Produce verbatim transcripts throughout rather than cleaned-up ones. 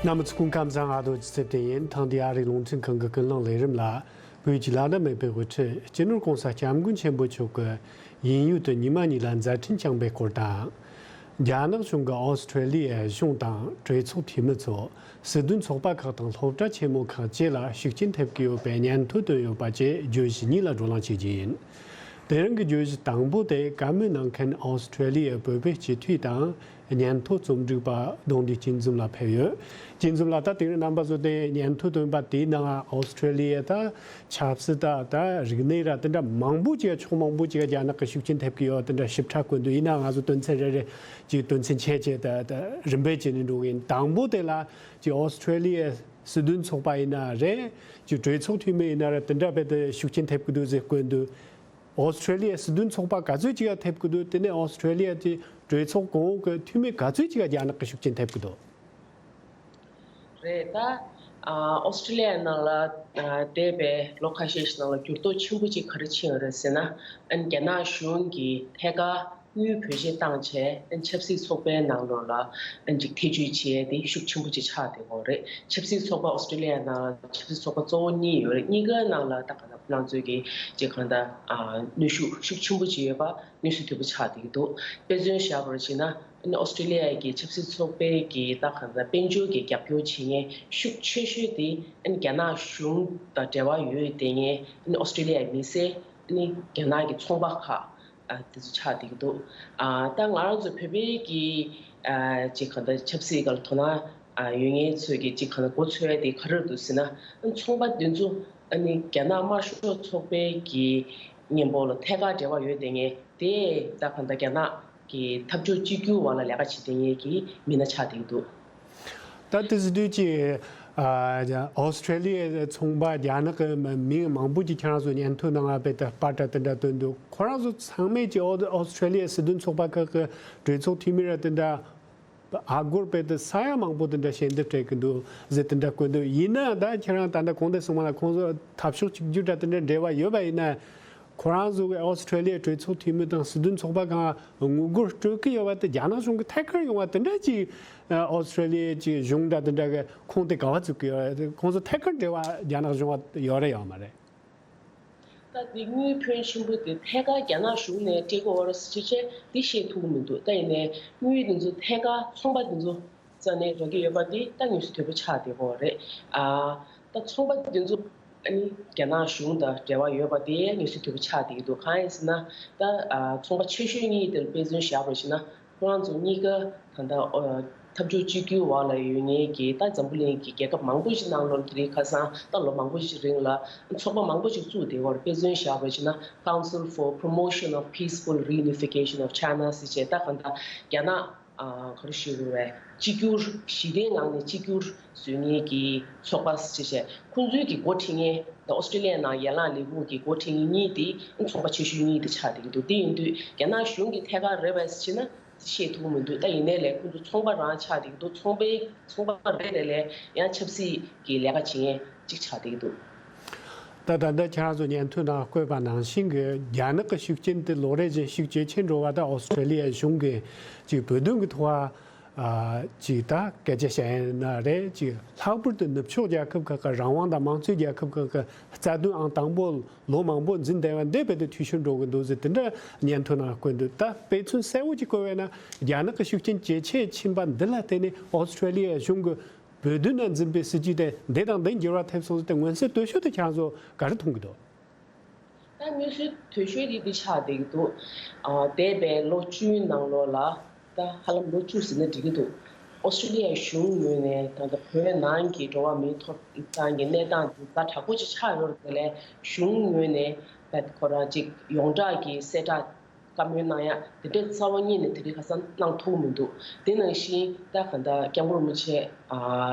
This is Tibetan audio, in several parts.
རྣམ་པ་ཚོ་སྐུ་ཁམས་བཟང་། ཨ་རྡོ་རྗེ་ཚེ་བརྟན་ཡིན། ཐེངས་འདིའི་ཨ་རིའི་རླུང་འཕྲིན་ཁང་གི་ཀུན་གླེང་ལས་རིམ་ལ་བོད་ཀྱི་བླ་ན་མེད་པའི་དབུ་ཁྲིད་སྤྱི་ནོར་༸གོང་ས་༸སྐྱབས་མགོན་ཆེན་པོ་མཆོག་གི་ཡིན་ཡུལ་དུ་ཉི་མ་གཉིས་ལ་མཛད་འཕྲིན་བསྐྱངས་པའི་སྐོར་དང་། རྒྱ་ནག་གཞུང་གིས་ཨོ་སི་ཁྲུ་ལི་ཡའི་གཞུང་དང་གྲོས་ཚོགས་འཐུས་མི་ཚོ་སྲིད་དོན་ཚོགས་པ་ཁག་དང་སློབ་གྲྭ་ཆེན་མོ་ཁག་བཅས་ལ་ཤུགས་རྐྱེན་ཐེབས་ཀྱི་ཡོད་པའི་སྙན་ཐོ་བཏོན་ཡོད་པ་བཅས་བརྗོད་གཞི་གཉིས་ལ་བགྲོ་གླེང་བྱེད་རྒྱུ་ཡིན། དེ་རིང་གི་བརྗོད་གཞི་དང་པོ་དེ་བཀའ་མོལ་གནང་མཁན་ཨོ་སི་ཁྲུ་ལི་ཡའི་བོད་པའི་སྤྱི་འཐུས་དང་། སྙན་ཐོ་རྩོམ་སྒྲིག་པ་གདོང་འདུས་སྐྱིད་འཛོམས་ལགས་ཕེབས་ཡོད། སྐྱིད་འཛོམས་ལགས། ད་དེ་རིང་རྣམ་པ་ཚོ་དེ་སྙན་ཐོ་བཏོན་པ་དེའི་ནང་ཨོ་སི་ཁྲུ་ལི་ཡ་ད་ཆབ་སྲིད་ད་ད་རིག་གནས་ར་དེ་འདྲ་མང་པོ་ཅིག་ཕྱོགས་མང་པོ་ཅིག་རྒྱ་ནག་གི་ཤུགས་རྐྱེན་ཐེབས་ཀྱི་ཡོད་དེ་འདྲ་ཞིབ་ཕྲ་བཀོད་འདུག་ཡིན་ནའང་ང་ཚོ་དོན་ཚན་རེ་རེ་ཅིག་དོན་ཚན་ཕྱེ་བྱས་ད་ད་རིམ་པས་བྱས་ནས་འགྲོ་གི་ཡིན། དང་པོ་དེ་ལ་ཅིག་ཨོ་སི་ཁྲུ་ལི་ཡའི་སྲིད་དོན་ཚོགས་པ་ཡིན་ན་རེད། ཅིག་གྲོས་ཚོགས་འཐུས་མི་ཡིན་ན་རེད། དེ་འདྲ་བས་དེ་ཤུགས་རྐྱེན་ཐེབས་ཀྱི་འདུག་ཟེར་བཀོད་འདུག་ཨོ་སི་ཁྲུ་ལི་ཡའི་སྲིད་དོན་ཚོགས་པ་ག་ཚོད་ཅིག་ལ་ཐེབས་ཀྱི་འདུག་དེ་ནས་ཨོ་སི་ཁྲུ་ལི་ཡ་གི་གྲོས་ཚོགས་གོང་འོག་གི་འཐུས་མི་ག་ཚོད་ཅིག་ལ་རྒྱ་ནག་གི་ཤུགས་རྐྱེན་ཐེབས་ཀྱི་འདུག་རེད་ད། ཨ་ཨོ་སི་ཁྲུ་ལི་ཡའི་ནང་ལ་ཨ་འདས་པའི་ལོ་ཁ་ཤས་ཤིག་ནང་ལ་འགྱུར་ལྡོག་ཆེན་པོ་ཅིག་ག་རེ་ཕྱིན་ཡོད་རེད་ཟེར་ན། ཨ་ནི་རྒྱ་ནག་གཞུང་གིས་ཐད་ཀར་དངུལ་བེད་སྤྱོད་བཏང་བྱས་ཨ་ནི་ཆབ་སྲིད་ཚོགས་པའི་ནང་ལོགས་ལ་ཨ་ནི་ཅིག་ཐེ་བྱུས་བྱས་ཏེ་ཤུགས་ཆེན་པོ་ཅིག་ཆགས་བསྡད་ཡོད་རེད། ཆབ་སྲིད་ཚོགས་པ་ཨོ་སི་ཁྲུ་ལི་ཡའི་ནང་ལ་ཆབ་སྲིད་ཚོགས་པ་གཙོ་བོ་གཉིས་ཡོད་རེད། གཉིས་ཀའི་ནང་ལ་ད་ག་ད་ཁོ་རང་ཚོས་ཀྱི་ཅིག་གང་ལྟར་ཨ་ནུས་ཤུགས་ཤུགས་ཆེན་པོ་ཅིག་ཡོད་པ་མངོན་གསལ་དོད་པོ་ཆགས་བསྡད་ཀྱི་འདུག་དཔེ་མཚོན་བཞག་པར་བྱས་ན། ཨ་ནི་ཨོ་སི་ཁྲུ་ལི་ཡ་གི་ཆབ་སྲིད་ཚོགས་པའི་གི་ད་གང་ལྟར་དཔལ་འབྱོར་གྱི་རྒྱབ་སྐྱོར་བྱེད་མཁན་ཤུགས་ཆེ་ཤོས་དེ་ཨ་ནི་རྒྱ་ནག་གཞུང་དང་འབྲེལ་བ་ཡོད་བསྡད་མཁན་ཨ་ནི་ཨོ་སི་ཁྲུ་ལི་ཡའི་མི་སེར། ཨ་ནི་རྒྱ་ནག་གི་ཚོང་པ་ཁག་ཨ་དེ་ཚོ་ཆགས་བསྡད་ཀྱི་འདུག་ཨ་ད་ང་རང་ཚོ་བོད་པའི་གི་ཨ་ཅིག་གང་ལྟར་ཆབ་སྲིད་སྒང་ལ་དོ་སྣང་ཨ་ཡོད་མཁན་ཚོས་ཀྱི་ཅིག་གང་ལྟར་མགོ་འཚོས་ཡ་དེ་ག་རེ་རེད་འདུག་ཟེར་ན། ཨ་ནི་ཚོང་པ་དེ་ཚོ་ཨ་ནི་རྒྱ་ནག་དམར་ཤོག་ཚོགས་པའི་གི་མཉམ་པོ་ལ་ཐད་ཀར་འབྲེལ་བ་ཡོད་བསྡད་མཁན་དེ་ད་གང་ལྟར་རྒྱ་ནག་གི་འཐབ་ཕྱོགས་གཅིག་གྱུར་འོག་ལ་ལས་ཀ་བྱེད་བསྡད་མཁན་གྱི་མི་སྣ་ཆགས་བསྡད་ཀྱི་འདུག་ད་དེ་ཟེར་དུས་ཀྱི་ཨ་ཨོ་སི་ཁྲུ་ལི་ཡའི་ཚོང་པ་རྒྱ་ནག་གི་མི་མང་པོ་ཅིག་ཁྱེད་རང་ཚོ་སྙན་ཐོ་ནང་ང་དཔེ་ད་པར་འདྲ་དེ་འདྲ་བཏོན་འདུག་ཁོ་རང་ཚོ་ཚང་མས་ཀྱི་ཨོ་ཨོ་སི་ཁྲུ་ལི་ཡའི་སྲིད་དོན་ཚོགས་པ་ཁག་གི་གྲོས་ཚོགས་འཐུས་མི་ར་དེ་འདྲ་ཨ་སྒོར་དཔེ་དེ་ས་ཡ་མང་པོ་དེ་འདྲ་ཞལ་འདེབས་སྤྲད་ཀྱི་འདུག་ཟེར་དེ་འདྲ་བཀོད་འདུག་ཡིན་ན་ད་ཁྱེད་རང་ད་ལྟ་གོང་དུ་གསུངས་པ་ལ་ཁོང་ཚོ་འཐབ་ཕྱོགས་གཅིག་གྱུར་འདྲ་དེ་འདྲ་འབྲེལ་བ་ཡོད་པ་ཡིན་ན། ཁོ་རང་ཚོ་གི་ཨོ་སི་ཁྲུ་ལི་ཡའི་གྲོས་ཚོགས་འཐུས་མི་དང་སྲིད་དོན་ཚོགས་པ་ཁག་ལ་དངུལ་སྒོར་སྤྲོད་ཀྱི་ཡོད་པ་དེ་རྒྱ་ནག་གཞུང་གི་ཐད་ཀར་ཡོང་བ་དེ་འདྲ་ཅིག་ཨོ་སི་ཁྲུ་ལི་ཡའི་ཅིག་གཞུང་འདྲ་དེ་འདྲ་གི་ཁོངས་དེ་ག་བ་བཙུགས་ཀྱི་ཡོད་རེད། ཁོང་ཚོ་ཐད་ཀར་འབྲེལ་བ་རྒྱ་ནག་གཞུང་ལ་ཡོད་རེད་ཡོད་མ་རེད། ད་དེ་དངུལ་ཕོན་ཆེན་པོ་དེ་ཐད་ཀར་རྒྱ་ནག་གཞུང་ནས་སྤྲད་ཀྱི་ཡོད་རེད་ཟེར་ཅིག་དེ་བཤད་ཐུབ་ཀྱི་མི་འདུག་ད་ཡིན་ནའི་དངུལ་དེ་ཚོ་ཐད་ཀར་ཚོང་པ་དེ་ཚོ་རྩ་ནས་རག་གི་ཡོད་པ་དེ་ད་མངོན་གསལ་དོད་པོ་ཆགས་བསྡད་ཀྱི་ཡོད་རེད། ཨ་ད་ཚོང་པ་དེ་ཚོ་ཨ་ནི་རྒྱ་ནག་གཞུང་དང་འབྲེལ་བ་ཡོད་པ་དེ་མངོན་གསལ་དོད་པོ་ཆགས་བསྡད་ཀྱི་འདུག་གང་ཡིན་ཟེར་ན། ད་ཨ་ཚོང་པ་ཆེ་ཤོས་གཉིས་དེར་དཔེ་མཚོན་བཞག་པར་བྱས་ན། ཁོ་རང་ཚོ་གཉིས་ཀ་ད་ལྟ་ཨ་འཐབ་ཕྱོགས་གཅིག་གྱུར་འོག་ལ་ཡོད་མཁན་གྱི་ད་འཛམ་བུ་གླིང་གི་རྒྱལ་ཁབ་མང་པོ་ཞིག་ནང་ལོགས་དེ་རིང་ཁ་སང་ད་ལོ་མང་པོ་ཞིག་རིང་ལ་ཚོགས་པ་མང་པོ་ཞིག་བཙུགས་བསྡད་ཡོད་རེད། དཔེ་མཚོན་བཞག་པར་བྱས་ན། Council for Promotion of Peaceful Reunification of China ཟེར་བྱས། ད་གང་ལྟར་རྒྱ་ནག་ཨ་ག་རེ་ཞུ་དགོས་རེད། གཅིག་གྱུར་ཞི་བདེའི་ངང་ནས་གཅིག་གྱུར་བཟོ་མཁན་གྱི་ཚོགས་པ་ཞེས་བྱས། ཁོང་ཚོའི་གི་འགོ་ཁྲིད་མཁན་ད་ཨོ་སི་ཀྲི་ལི་ཡའི་ནང་ཡན་ལག་ལས་ཁུངས་ཀྱི་འགོ་ཁྲིད་མཁན་གཉིས་དེ་ཚོང་པ་ཆེ་ཤོས་གཉིས་དེ་ཆགས་བསྡད་ཀྱི་འདུག་དེ་ཡིན་དུས་རྒྱ་ནག་གཞུང་གི་ཐད་ཀར་རེད་པས་ཟེར་ན་བཤད་ཐུབ་ཀྱི་མི་འདུག་ད་ཡིན་ནའི་ལས་ཁོང་ཚོ་ཚོང་པ་རང་ཆགས་བསྡད་ཀྱི་འདུག་ཚོང་པའི་ཚོང་པ་རེ་རེ་ལས་ཡང་ཆབ་སྲིད་ཀྱི་ལས་ཀ་བྱེད་མཁན་གཅིག་ཆགས་བསྡད་ཀྱི་འདུག་ད་ད་ལྟ་ཁྱེད་རང་ཚོ་སྙན་ཐོ་ནང་བཀོད་པ་ནང་བཞིན་གྱི་རྒྱ་ནག་གི་ཤུགས་རྐྱེན་དེ་ལོ་རེ་བཞིན་ཤུགས་ཇེ་ཆེར་འགྲོ་བ་དང་ཨོ་སི་ཀྲི་ལི་ཡའི་གཞུང་གིས་ཅིག་བོད་དོན་གྱི་ཐོག་ཨ་ཅིག་ད་སྐད་ཆ་བཤད་ཡ་ཡིན་ན་རེད། ཅིག་ལྷག་པར་དུ་ནུབ་ཕྱོགས་རྒྱལ་ཁབ་ཁག་གི་རང་དབང་དང་དམངས་གཙོའི་རྒྱལ་ཁབ་ཁག་གི་རྩ་དོན་ཨང་དང་པོ་ལོ་མང་པོ་འཛིན་བསྡད་པ་འདི་རྦད་དེ་འཐུས་ཤོར་འགྲོ་གི་འདུག་ཟེར་དེ་འདྲ་སྙན་ཐོ་ནང་བཀོད་འདུག་ད་དཔེ་མཚོན་གསལ་བོ་ཅིག་བཀོད་པ་ཡིན་ན། རྒྱ་ནག་གི་ཤུགས་རྐྱེན་ཇེ་ཆེ་ཕྱིན་པ་འདི་ལ་བརྟེན་ནས་ཨོ་སི་ཀྲི་ལི་ཡའི་གཞུང་གིས་བོད་དོན་ནང་འཛིན་པའི་སྲིད་ཇུས་དེ་འདི་དང་འདི་འགྱུར་བ་ཐེབས་སོང་ཟེར་ཏེ་མངོན་གསལ་དོད་ཤོས་དེ་ཁྱེད་རང་ཚོ་ག་རེ་མཐོང་གི་འདུག་ད་མངོན་གསལ་དོད་ཤོས་དེ་འདི་ཆགས་བསྡད་ཀྱི་འདུག་ཨ་འདས་པའི་ལོ་བཅུའི་ནང་ལོགས་ལ། ད་ཧ་ལམ་ལོ་བཅུ་ཟེར་ན་འགྲིག་གི་འདུག་ཨོ་སི་ཀྲི་ལི་ཡའི་གཞུང་ངོས་ནས་ད་ལྟ་བོད་ནང་གི་འགྲོ་བ་མིའི་ཐོབ་ཐང་གི་གནས་སྟངས་འདི་ཛ་དྲག་པོ་ཅིག་ཆགས་ཡོད་རེད། དེ་ལས་གཞུང་ངོས་ནས་ད་ཁོ་རང་ཅིག་ཡོངས་གྲགས་ཀྱི་གསལ་བསྒྲགས་བཀའ་མོལ་གནང་ཡ་དེ་འདྲའི་རྩ་བ་ཉིད་ནས་དེ་རིང་ཁ་སང་གནང་ཐུབ་མི་འདུག་དེ་ནང་བཞིན་ད་ག་ད་སྐྱབས་མགོན་རིན་པོ་ཆེ་ཨ་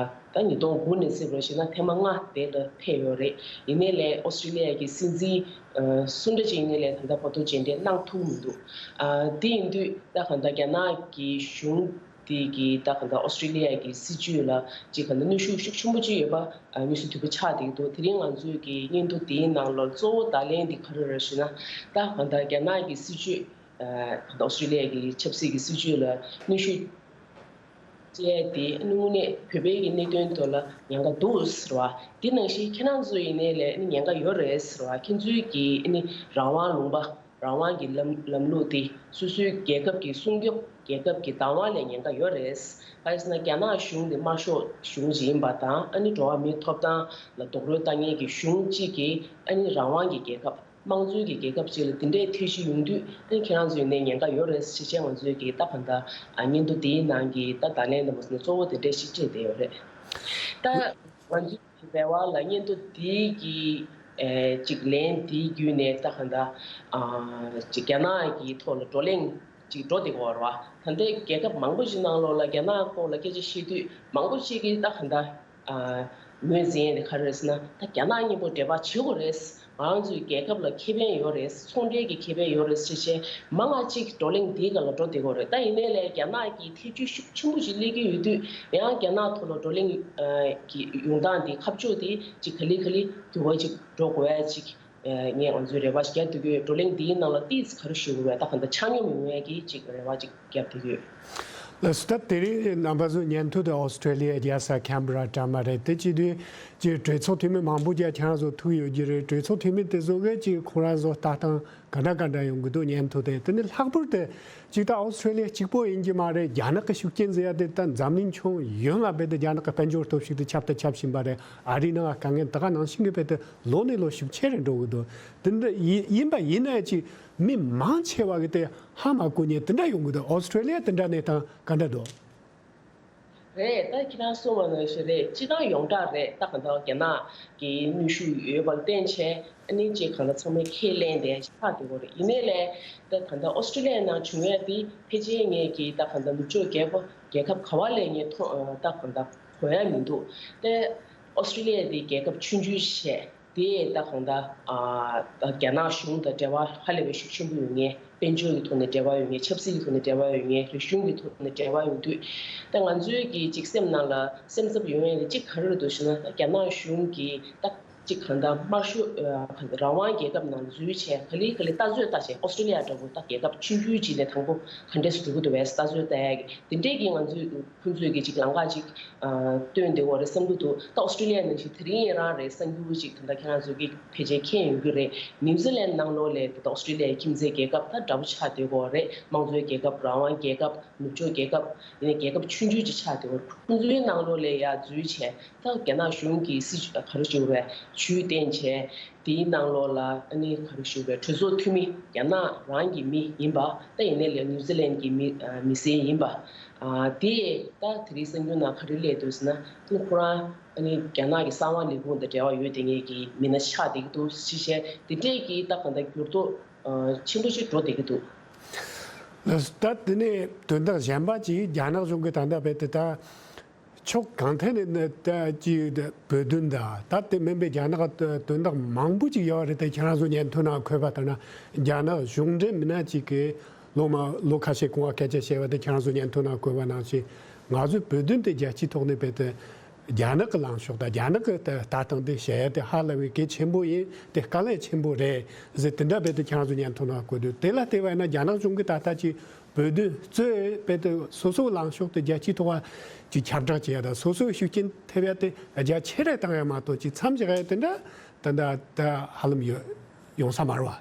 ད་ཉིས་སྟོང་དགུ་ནས་བརྩིས་པར་བྱས་ན་ཐེངས་མ་ལྔ་དེ་ལ་ཕེབས་ཡོད་རེད། ཡིན་ནའི་ལས་ཨོ་སི་ཀྲི་ལི་ཡ་གི་སྲིད་འཛིན་ཨ་སུ་འདྲ་ཅིག་ཡིན་ནའི་ལས་ད་ལྟ་བར་དུ་མཇལ་འཕྲད་གནང་ཐུབ་མི་འདུག་ཨ་དེ་ཡིན་དུས་ད་ག་ད་རྒྱ་ནག་གི་གཞུང་དེ་གི་ད་ག་ད་ཨོ་སི་ཀྲི་ལི་ཡ་གི་སྲིད་བྱུས་ལ་ཅིག་ག་ད་གནོན་ཤུགས་ཤུགས་ཆེན་པོ་ཅིག་ཡོད་པ་ཨ་མངོན་གསལ་དོད་པོ་ཆགས་བསྡད་ཀྱི་འདུག་དེ་རིང་ང་ཚོའི་གི་སྙན་ཐོ་དེའི་ནང་ལོགས་གཙོ་བོ་བརྡ་ལན་འདི་ག་རེ་རེད་ཞུས་ན། ད་ག་ད་རྒྱ་ནག་གི་སྲིད་བྱུས་ཨ་ད་ཨོ་སི་ཀྲི་ལི་ཡ་གི་ཆབ་སྲིད་ཀྱི་སྲིད་བྱུས་ལ་གནོན་ཤུགས་ བཅས་དེ་དངོས་གནས་བོད་པའི་གི་གནད་དོན་ཐོག་ལ་ཉེན་ཁ་འདུག་ཟེར་བ། དེ་ནང་བཞིན་ཁྱེད་རང་ཚོ་ཡིན་ནའི་ལས་ནི་ཉེན་ཁ་ཡོད་རེད་ཟེར་བ། ཁྱེད་ཚོའི་གི་ནི་རང་དབང་ལུང་པ། རང་དབང་གི་ལམ་ལམ་ལུགས་དེ་སོ་སོའི་རྒྱལ་ཁབ་ཀྱི་སྲུང་སྐྱོབ། རྒྱལ་ཁབ་ཀྱི་བདག་དབང་ལས་ཉེན་ཁ་ཡོད་རེད། ག་རེ་ཟེར་ན་རྒྱ་ནག་གཞུང་དེ་དམར་ཤོག་གཞུང་ཞིག་ཡིན་པ་དང་། ཨ་ནི་འགྲོ་བ་མིའི་ཐོབ་ཐང་ལ་རྡོག་རོལ་བཏང་མཁན་གྱི་གཞུང་གཅིག་གིས་ཨ་ནི་རང་དབང་གི་རྒྱལ་ཁབ། དམངས་གཙོའི་གི་རྒྱལ་ཁབ་ཅིག་ལ་དེ་འདྲའི་ཐེ་བྱུས་ཡོང་དུས། ཨ་ནི་ཁྱེད་རང་ཚོའི་ནས་ཉེན་ཁ་ཡོད་རེད་ཟེར་བྱས། ང་ཚོའི་གི་ད་གང་ལྟར་ཨ་སྙན་ཐོ་དེའི་ནང་གི་ད་བརྡ་ལན་དུ་མ་ཟེར་ན་གཙོ་བོ་དེ་འདྲའི་ཞིག་བྱས་བསྡད་ཡོད་རེད། ད་ང་ཚོའི་གི་རེ་བ་ལ་སྙན་ཐོ་དེའི་གི་ཨེ་ཅིག་ལན་དེའི་བརྒྱུད་ནས་ད་གང་ལྟར་ཨ་ཅིག་རྒྱ་ནག་གི་ཐོག་ལ་བགྲོ་གླེང་ཅིག་འགྲོ་བསྡད་ཀྱི་ཡོད་རེད་བ། ད་ལྟའི་རྒྱལ་ཁབ་མང་པོ་ཞིག་ནང་ལོགས་ལ་རྒྱ་ནག་སྐོར་ལ་སྐད་ཆ་བཤད་དུས་མང་པོ་ཞིག་གིས་ད་གང་ལྟར། ཨ་ངོས་འཛིན་ཡས་དེ་ག་རེ་རེད་ཟེར་ན། ད་རྒྱ་ནག་མཉམ་པོ་འབྲེལ་བ་བྱེད་དགོས་རེད། ང་རང་ཚོའི་རྒྱལ་ཁབ་ལ་ཁེ་ཕན་ཡོད་རེད། ཚོང་འབྲེལ་གྱི་ཁེ་ཕན་ཡོད་རེད་ཟེར་བྱས་མང་ང་གཅིག་བགྲོ་གླེང་འདིའི་སྒང་ལ་འགྲོ་བསྡད་ཀྱི་ཡོད་རེད། ད་ཡིན་ནའི་ལས་རྒྱ་ནག་གིས་ཐེ་བྱུས་ཤུགས་ཆེན་པོ་ཞིག་སླེབས་ཀྱི་ཡོད་དུས། ཡང་རྒྱ་ནག་ཐོག་ལ་བགྲོ་གླེང་ཨ་གི་ཡོང་སྟངས་འདི་ཁ་ཕྱོགས་འདི་ཅིག་ག་ལེ་ག་ལེ་འགྱུར་བ་ཅིག་འགྲོ་དགོས་ཡ་ཅིག་ངས་ང་ཚོའི་རེ་བ་ཞིག་རྒྱག་འདུག་གི། བགྲོ་གླེང་འདིའི་ནང་ལ་ཏོག་ཙམ་ག་རེ་ཞུ་དགོས་རེད། ད་གང་ལྟར་ཆ་སྙོམས་ཡོང་ཡ་གི་ཅིག་རེ་བ་ཅིག་རྒྱག་འདུག་གི། ལགས་སོ། ད་དེ་རིང་རྣམ་པ་ཚོ་སྙན་ཐོ་དེ་ཨོ་སི་ཀྲེ་ལི་ཡ་རྒྱལ་ས་ཁན་བྷ་ར་དྲ་མ་རེད། དེ་བྱེད་དུས་ཀྱི་གྲོས་ཚོགས་འཐུས་མི་མང་པོ་ཅིག་ཁྱེད་རང་ཚོ་ཐུག་ཡོད་ཀྱི་རེད། གྲོས་ཚོགས་འཐུས་མི་དེ་ཚོ་གིས་ཅིག་ཁོ་རང་ཚོ་ལྟ་སྟངས་ག་འདྲ་ག་འདྲ་ཡོང་གི་འདུག་སྙན་ཐོ་དེ། དེ་ནི་ལྷག་པར་དུ་ཅིག་ད་ཨོ་སི་ཀྲེ་ལི་ཡ་གཅིག་པོ་ཡིན་གྱི་མ་རེད། རྒྱ་ནག་གི་ཤུགས་རྐྱེན་ཟེར་ཡ་དེ་ད་འཛམ་གླིང་ཁྱོན་ཡོངས་ལ་རྦད་དེ་རྒྱ་ནག་གི་དཔལ་འབྱོར་སྟོབས་ཤུགས་དེ་ཁྱབ་དང་ཁྱབ་བཞིན་པ་རེད། ཨ་རིའི་ནང་དཀའ་ངལ་ད་ག་ནང་བཞིན་གྱི་རྦད་དེ་ལོ་ནས་ལོ་ཤུགས་ཆེ་རུ་འགྲོ་གི་འདུག་དེ་འདྲ་ཡིན་ཡིན་པ་ཡིན་ན་ཅིག་མི་མང་ཆེ་བ་གི་དེ་ཧ་མ་གོ་མཁན་དེ་འདྲ་ཡོང་གི་འདུག་ཨོ་སི་ཀྲེ་ལི་ཡ་དེ་འདྲ་གནས་སྟངས་ག་འདྲ་འདུག་རེད། ད་ཁྱེད་རང་གསུངས་པ་ནང་བཞིན་རེད། སྤྱིར་བཏང་ཡོངས་གྲགས་རེད། ད་གང་ལྟར་རྒྱ་ནག་གི་གནོན་ཤུགས་ཡོད་པ་ལ་བརྟེན་བྱས། ཨ་ནི་ཅིག་གང་ལྟར་ཚང་མས་ཁས་ལེན་དེ་ཆགས་བསྡད་ཡོད་རེད། ཡིན་ནའི་ལས་ད་གང་ལྟར་ཨོ་སི་ཀྲེ་ལི་ཡའི་ནང་བྱུང་ཡ་དེ་ཕལ་ཆེར་ངས་ཀྱིས་ད་གང་ལྟར་ནུབ་ཕྱོགས་རྒྱལ་ཁབ་རྒྱལ་ཁབ་ག་བ་ལས་ངས་མཐོང་ད་གང་ལྟར་གོ་ཡ་མི་འདུག་དེ་ཨོ་སི་ཀྲེ་ལི་ཡ་དེ་རྒྱལ་ཁབ་ཆུང་ཆུང་ཞིག་རེད། དེ་ད་གང་ལྟར་ཨ་ད་རྒྱ་ནག་གཞུང་དང་འབྲེལ་བ་ཧ་ལས་པའི་ཤུགས་ཆེན་པོ་ཡོད་མཁན། དཔལ་འབྱོར་གྱི་ཐོག་ནས་འབྲེལ་བ་ཡོད་མཁན། ཆབ་སྲིད་ཀྱི་ཐོག་ནས་འབྲེལ་བ་ཡོད་མཁན། རིག་གཞུང་གི་ཐོག་ནས་འབྲེལ་བ་ཡོང་དུས། ད་ང་ཚོའི་གི་ཅིག་སེམས་ནང་ལ་སེམས་འཚབ་ཡོང་ཡ་དེ་གཅིག་ག་རེ་རེད་འདུག་ཞུ་ན། ད་རྒྱ་ནག་གཞུང་གིས་ད་ཅིག་གང་ལྟར་དམར་ཤོག་ཨ་རང་དབང་རྒྱལ་ཁབ་ནང་འཛུལ་བྱས། ག་ལེ་ག་ལེ་ལྟ་ཚོད་ལྟ་བྱས། ཨོ་སི་ཀྲེ་ལི་ཡ་འདྲ་བོ་ད་རྒྱལ་ཁབ་ཆུང་ཆུང་ཅིག་ནས་དང་པོ་ག་འདྲས་སེ་འགྲོ་གི་འདུག་བས་ལྟ་ཚོད་ལྟ་ཡ་གི་དེ་འདྲས་ཀྱི་ང་ཚོའི་ཁོང་ཚོའི་གི་ཅིག་ལམ་ཁ་ཅིག་ཨ་སྟོན་བསྡད་ཡོད་རེད་བསམ་གྱི་འདུག་ད་ཨོ་སི་ཀྲེ་ལི་ཡ་ནང་བཞིན་དེ་རིང་ཡང་རང་རེད་བསམ་རྒྱུ་ཅིག་ད་ལྟ་ཁྱེད་རང་ཚོ་གིས་ཕལ་ཆེར་མཁྱེན་ཡོང་གི་རེད། ནིའུ་ཛི་ལན་ནང་ལོགས་ལ་ད་ལྟ་ཨོ་སི་ཀྲེ་ལི་ཡའི་ཁྱིམ་མཚེས་རྒྱལ་ཁབ་ད་འདྲ་པོ་ཆགས་བསྡད་ཡོད་རེད། དམངས་གཙོའི་རྒྱལ་ཁབ། རང་དབང་རྒྱལ་ཁབ། ནུབ་ཕྱོགས་རྒྱལ་ཁབ། ཡིན་ནའི་རྒྱལ་ཁབ་ཆུང་ཆུང་ཅིག་ཆགས་བསྡད་ཡོད་རེད། ཁོང་ཚོའི་ནང་ལོགས་ལ་ཡར་འཛུལ་བྱས། ད་རྒྱ་ནག་གཞུང་གིས་སྲིད་ཇུས་ག་རེ་བྱེད་ཀྱི་རེད། ཇུས་བསྟན་བྱས། དེའི་ནང་ལོགས་ལ་ཨ་ནི་ག་རེ་ཞུ་དགོས། གྲོས་ཚོགས་འཐུས་མི་རྒྱ་ནག་རང་གི་མི་ཡིན་པ། ད་ཡིན་ནའི་ལས་ནིའུ་ཛི་ལན་གྱི་མི་ཨ་མི་སེར་ཡིན་པ། ཨ་དེས་ད་དེ་རིང་གསར་འགྱུར་ནང་ག་རེ་སླེབས་འདུག་ཟེར་ན། ཨ་ནི་ཁོ་རང་ཨ་ནི་རྒྱ་ནག་གི་གསང་བ་ལས་ཁུངས་དང་འབྲེལ་བ་ཡོད་བསྡད་མཁན་གྱི་མི་སྣ་ཆགས་བསྡད་ཀྱི་འདུག་ཅེས་བྱས། དེ་འདྲས་ཀྱི་ད་གང་ལྟར་འགྱུར་ལྡོག་ཨ་ཆེན་པོ་ཞིག་འགྲོ་བསྡད་ཀྱི་འདུག་ད་དེ་ནས་དོན་དག་གཞན་པ་ཅིག་རྒྱ་ནག་གཞུང་གིས་ད་ལྟ་རྦད་དེ་ད། ཕྱོགས་གང་ཐད་ནས་ནི་ད་ཅིག་བོད་དོན་དང་། ད་དེ་མིན་པའི་རྒྱ་ནག་དོན་དག་མང་པོ་ཅིག་ཡོད་རེད་དེ། ཁྱེད་རང་ཚོ་སྙན་ཐོ་ནང་འཁོད་པ་ལྟར་ན། རྒྱ་ནག་གཞུང་འབྲེལ་མི་སྣ་ཅིག་གིས་ལོ་མ་ལོ་ཁ་ཤས་གོང་ལ་སྐད་ཆ་བཤད་པ་དེ་ཁྱེད་རང་ཚོ་སྙན་ཐོ་ནང་འཁོད་པ་ནང་བཞིན། ང་ཚོའི་བོད་དོན་དེ་རྒྱལ་སྤྱིའི་ཐོག་ནས་རྦད་དེ་རྒྱ་ནག་གི་ལངས་ཕྱོགས་དང་རྒྱ་ནག་གི་ལྟ་སྟངས་དེ་བཤད་ཡ་དེ་ཧ་ལས་པའི་གལ་ཆེན་པོ་ཡིན། དེ་དཀའ་ལས་ཆེན་པོ་རེད་ཟེར། དེ་འདྲ་རྦད་དེ་ཁྱེད་རང་ཚོ་སྙན་ཐོ་ནང་འཁོད་འདུག་དེ་ལ་བལྟས་པ་ཡིན་ན་རྒྱ་ནག་གཞུང་གིས་ད་ལྟ་ཅིག་བོད་དོན་གཙོས་རྦད་དེ་སོ་སོའི་ལངས་ཕྱོགས་དེ་རྒྱལ་སྤྱིའི་ཐོག་ལ་ཅིག་ཁྱབ་བསྒྲགས་བྱེད་ཡ་དང་། སོ་སོའི་ཤུགས་རྐྱེན་ཐེབས་ཡ་དེ་རྒྱ་ཆེ་རུ་བཏང་ཡ་མ་གཏོགས་ཅིག་མཚམས་བཞག་ཡ་དེ་འདྲ་ད་ལྟ་ད་ཧ་ལམ་ཡོད་ཡོང་ས་མ་རེད་བ།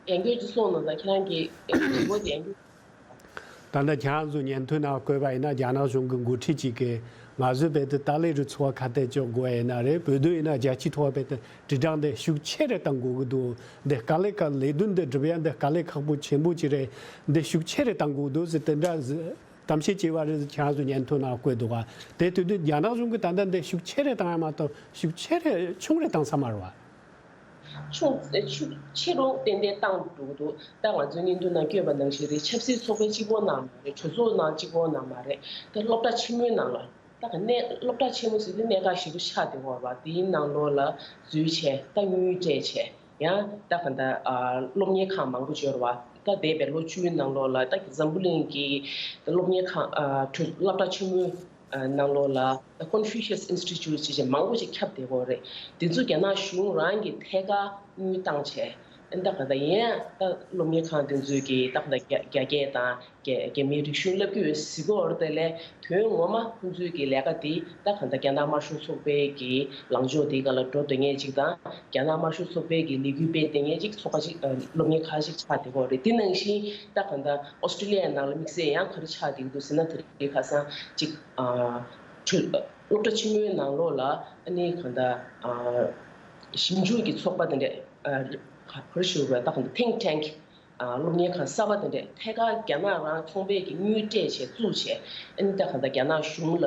ཡང་སྐྱར་ཅིག་གསུངས་གནང་དང་། ཁྱེད་རང་གི་དྲི་བ་དེ་ཡང་སྐྱར། ད་ལྟ་ཁྱེད་རང་ཚོ་སྙན་ཐོ་ནང་བཀོད་པ་ཡིན་ན། རྒྱ་ནག་གཞུང་གི་འགོ་ཁྲིད་ཅིག་གིས་ང་ཚོས་རྦད་དེ་ཏཱ་ལའི་རུ་ཚོགས་པ་ཁ་གཏད་གཅོག་དགོས་ཡིན་ན་རེད། བོད་དོན་ཡིན་ན་རྒྱལ་སྤྱིའི་ཐོག་རྦད་དེ་དྲིལ་བསྒྲགས་འདི་ཤུགས་ཆེ་རུ་གཏང་དགོས་ཀྱི་འདུག་འདི་དཀའ་ལས་ཀ་ལས་དོན་འདི་སྒྲུབ་ཡ་འདི་དཀའ་ལས་ཁག་པོ་ཆེན་པོ་ཅིག་རེད། འདི་ཤུགས་ཆེ་རུ་གཏང་དགོས་འདུག་ཟེར་དེ་འདྲ་ཟེར་གཏམ་བཤད་བྱས་པ་རེད་ཟེར་ཁྱེད་རང་ཚོ་སྙན་ཐོ་ནང་བཀོད་འདུག་ག་དེ་དུས་དུས་རྒྱ་ནག་གཞུང་གིས་ད་ལྟ་འདི་ཤུགས་ཆེ་རུ་བཏང་ཡ་མ་གཏོགས་ཤུགས་ཆེ་རུ་ཆུང་རུ་བཏང་ས་མ་རེད་བ། ཆུང་ཆུང་ཆེ་རུ་ཏན་ཏན་བཏང་འགྲོ་གི་འདུག་ད་ང་ཚོའི་སྙན་ཐོ་ནང་བཀོད་པ་ནང་བཞིན་རེད། ཆབ་སྲིད་ཚོགས་པ་གཅིག་པོ་ནང་མ་རེད། གྲོས་ཚོགས་ནང་གཅིག་པོ་ནང་མ་རེད། ད་སློབ་གྲྭ་ཆེན་མོའི་ནང་ལ། ད་ག་ནས་སློབ་གྲྭ་ཆེན་མོ་ཟེར་དུས་གནད་འགག་ཞེ་པོ་ཆགས་བསྡད་ཡོད་རེད་བ། དེའི་ནང་ལོགས་ལ་འཛུལ་བྱས། ད་དངུལ་སྤྲད་བྱས། ཡང་ད་ག་ད་ཨ་སློབ་གཉེར་ཁང་མང་པོ་ཅིག་ཡོད་རེད་བ། ད་འདས་པའི་ལོ་བཅུའི་ནང་ལོགས་ལ་ད་འཛམ་བུ་གླིང་གི་ད་སློབ་གཉེར་ཁང་ཨ་གྲོས་སློབ་གྲྭ་ཆེན་མོའི་ཨ་ནང་ལོགས་ལ་ད་Confucius Institute ཅེས་བྱས་མང་པོ་ཅིག་ཁྱབ་བསྡད་ཡོད་རེད། དེ་ཚོ་རྒྱ་ནག་གཞུང་རང་གིས་ཐད་ཀར་དངུལ་བཏང་བྱས། ད་ག་ད་ཡིན་ད་སློབ་གཉེར་ཁང་དེ་ཚོས་ཀྱི་ད་ག་ད་རྒྱ་རྒྱ་སྐད་དང་རྒྱ་རྒྱ་མིའི་རིག་གཞུང་བསླབ་ཀྱི་ཡོད་ཟེར་གྱི་ཡོད་རེད་དེ་ལས། དོན་ངོ་མ་ཁོང་ཚོའི་གི་ལས་ཀ་དེ་ད་ག་ད་རྒྱ་ནག་དམར་ཤོག་ཚོགས་པའི་གི་ལངས་ཕྱོགས་དེའི་སྒང་ལ་འགྲོ་སྡོད་མཁན་ཅིག་དང་། རྒྱ་ནག་དམར་ཤོག་ཚོགས་པའི་གི་ལས་འགུལ་སྤེལ་སྡོད་མཁན་ཅིག་ཚོགས་པ་ཅིག་ཨ་སློབ་གཉེར་ཁང་ཞིག་ཆགས་བསྡད་ཀྱི་ཡོད་རེད། དེ་ནང་བཞིན་ད་ག་ད་ཨོ་སི་ཀྲི་ལི་ཡའི་ནང་ལ་དམིགས་བསལ་ཡང་ག་རེ་ཆགས་བསྡད་ཀྱི་འདུག་ཟེར་ན། དེ་རིང་ཁ་སང་ཅིག་ཨ་སློབ་གྲྭ་ཆེན་མོའི་ནང་ལོགས་ལ་ཨ་ནི་ག་ད་ཨ་ཞིབ་འཇུག་གི་ཚོགས་པ་དེ་འདྲ་ཨ་ག་རེ་ཞུ་དགོས། ད་ག་ད་think tank ཨ་སློབ་གཉེར་ཁང་གསར་པ་དེ་འདྲས་ཐད་ཀར་རྒྱ་ནག་རང་ཚོང་པའི་གི་དངུལ་སྤྲད་བྱས་བཙུགས་བྱས། ཨ་ནི་ད་ག་ད་རྒྱ་ནག་གཞུང་ལ་